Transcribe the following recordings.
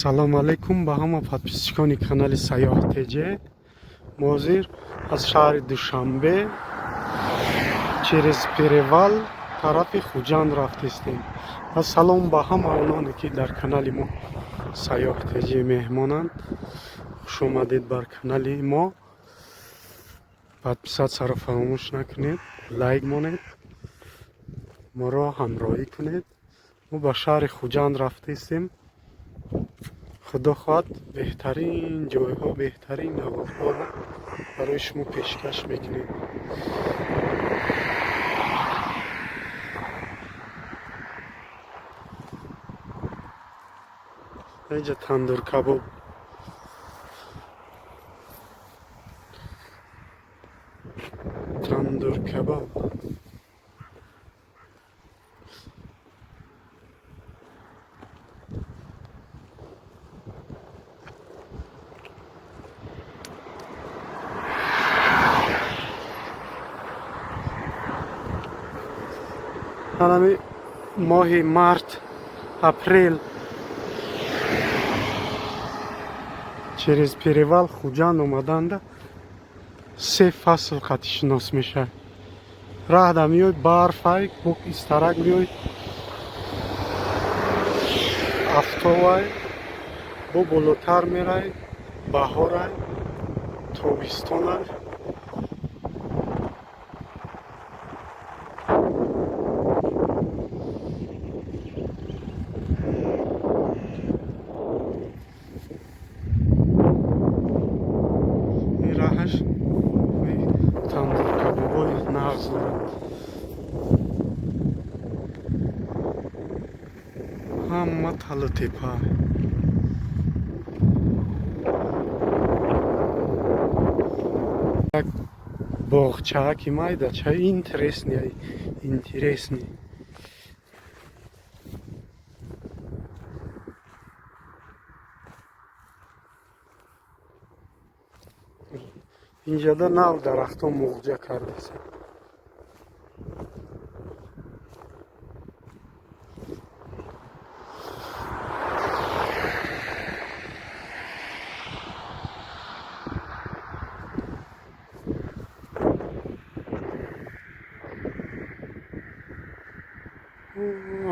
Салом алейкум ба ҳама подписчикони канали Сайёҳ ТЖ. Мо ҳозир аз шаҳри Душанбе через перевал тарафи Хуҷанд рафтистем. Ва салом ба ҳама ононе, ки дар канали мо Сайёҳ ТЖ меҳмонанд. Хушомадед бар канали мо. Подписатьсяро фаромӯш накунед, лайк монед, моро ҳамроҳӣ кунед. Мо ба шаҳри Хуҷанд рафтистем. Худо хоҳад, беҳтарин ҷойҳо, беҳтарин наворҳоро барои шумо пешкаш мекунем. Инҷа тандуркабоб. Тандуркабоб. Ҳанами моҳи март, апрел через перевал Хуҷанд омаданда се фасл қатишинос мешавад. Раҳда меои, барфай, бук истарак меои, афтовай, бо болотар мерай, баҳорай, тобистонай. Ин раҳаш тандуркабобои нағз дорад. Ҳама талу тепа. Як боғчааки майдача, интересный, интересный. Инҷода нав дарахтон муғҷа кардаса.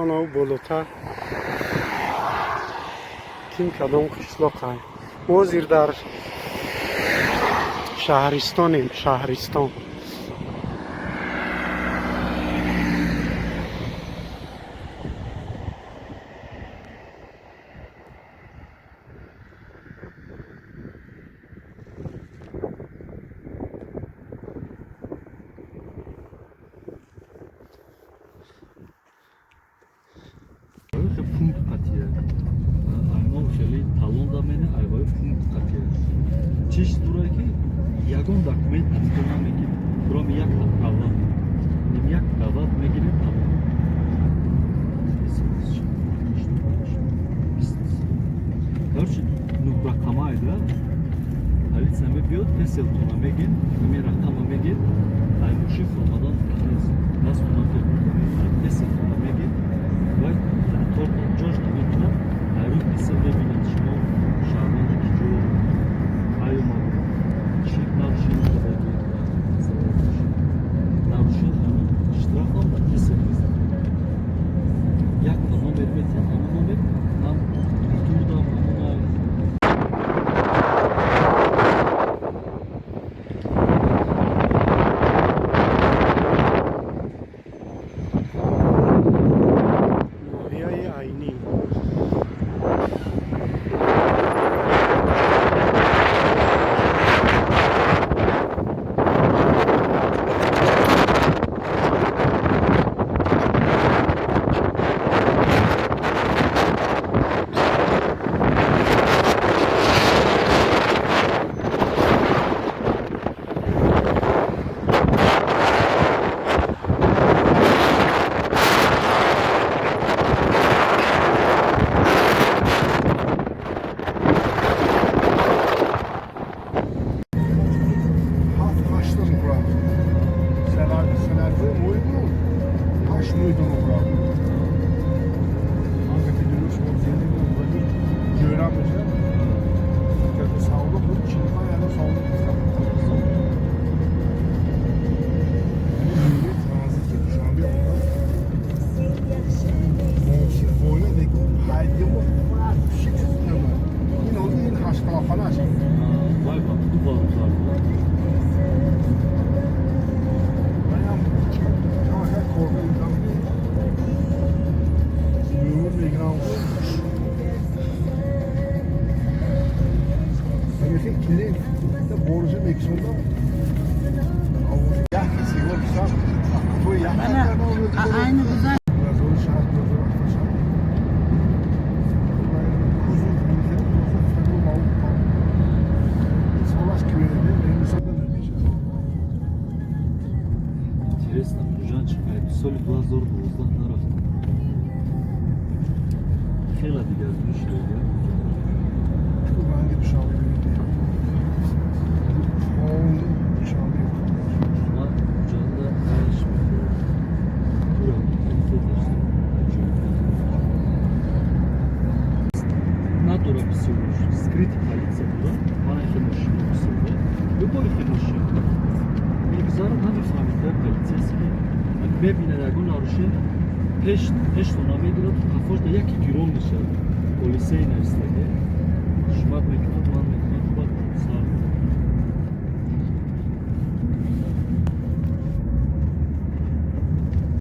Анав болотар ким кадом қишлоқай. Мо ҳозир дар шаҳристонем, шаҳристон. Пункт қатия айно хеле талон дамене, айвои пункт қатия чиш дура, ки ягон документ аз ту намегирад, кроме якта права. Ним як права мегиред, тамом. Короче, ну рақамай да полиция мебиёд, песелтона мегир, ҳамин рақама мегир, ай мошин фуромадан дастона песелтона мегир, вай тортон ҷош намекунад, айрӯ песел мебинад, шумо шаҳрванди ки ҷо ай омад, чӣ нарушение кардагӣ. Нарушение, ҳамин штрафам дар песел мезанад. Якта номер метиҳад, ҳамон номер ҳам турдам ҳамона. Ноҳияи Айнӣ. Мешавад. Савдо буд, 45 ҳазор савдо кардам. Транзити Душанбе омад. Мошин ҳайдимо шик шуд. Ин ҳозир ин ҳаштқалафанаш. Вай ба ду баробар. Манам камакак кор мекунам, мева мегирам. Ҳамихи клиент бориши мекишондам. Як сигор кишам, тои як кардам. Aynı güzel. 2006, 2007. Кузов мехеле, кузов фигур маъруф. Солаш кведе, мисол намешад. Интересно, Хуҷанд чӣ қайд соли 2012 нарафтам. Хеле дигар шуда. Ранги Душанбе бибинед. Полный Душанбе. Ман Хуҷанда аш мехӯрам. Тура конфет доштам. Надора бисёр скрытый полиция буда. Ман хел мошин бисёр. Любой хел мошин. Мегузарад, намефаҳмед полицейский. Мебинад ягон нарушение, пеш пештона мегирад, қафош да яке гирон мешавад. Полисей навистаге. Шумат мекунад.